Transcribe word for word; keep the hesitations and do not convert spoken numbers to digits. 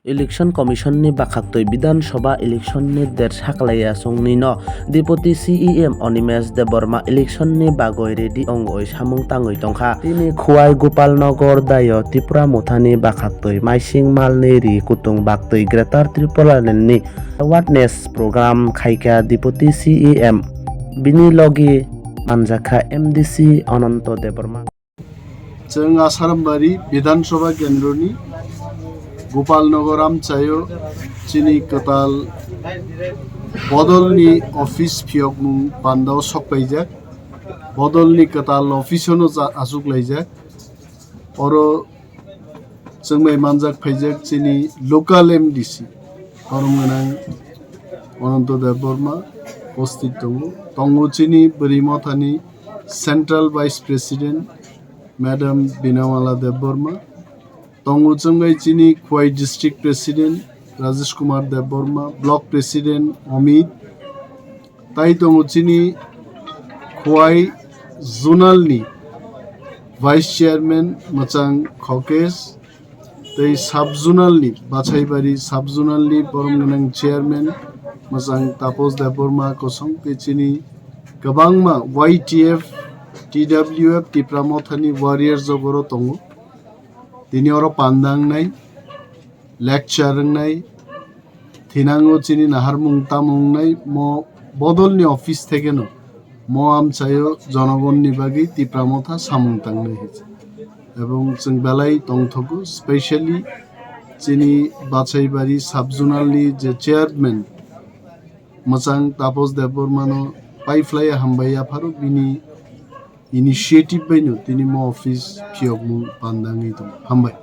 Election Commission ni bakhaktwi Bidhan Sabha election ni dersa kwlaiya chwngni no Deputy C E M Animesh Debbarma election ni bagwi ready ongwi samung tangwi tongkha. Tini Khowai Gopalnagar dayo Tipra Motha ni bakhaktwi maising malni ri kutung baktwi Greater Tipraland ni awareness program khaikha Deputy C E M, bini logi manjakha M D C Ananto Debbarma. Chwng Asarambari Bidhan Sabha Kendroni Gopalnagar amchaio chini kwtal bodolni office phiyokmung pandao sokpaijak. Bodolni kwtal office-o no cha-, achuklaijak. Oro chwngbai manjak phaijak chini local M D C, borom gwnang Ananto Debbarma upasthit tongo. Tongo chini Bwrwi Mothani Central Vice President Madam Binamala Debbarma. Tongo chwngbai chini Khowai District President Rajesh Kumar Debbarma, Block President Amit, tai tongo chini Khowai Zonal ni Vice Chairman Mwchang Khokesh, tei Sub Zonal ni, Bachaibari Sub Zonal ni borom gwnang Chairman Mwchang Tapos Debbarma kosong, tei chini kwbangma Y T F, T W F, Tipra Mothani warrior jogoro tongo. Tini oro pandangnai, lecture wngnai, thinango chini naharmung tamung wngnai, mo bodolni office thekeno mo amchaio jonogonni bagwi Tipra Motha samung tangnai hinwi. Ebong chwng belai tongthogo, specially chini Bachaibari Sub Zonal ni je chairman Mwchang Tapos Debbarmano paiphlaiya hambai yapharo, bini initiative baino tini mo office phiyokmung pandangwi tongo. Hambai.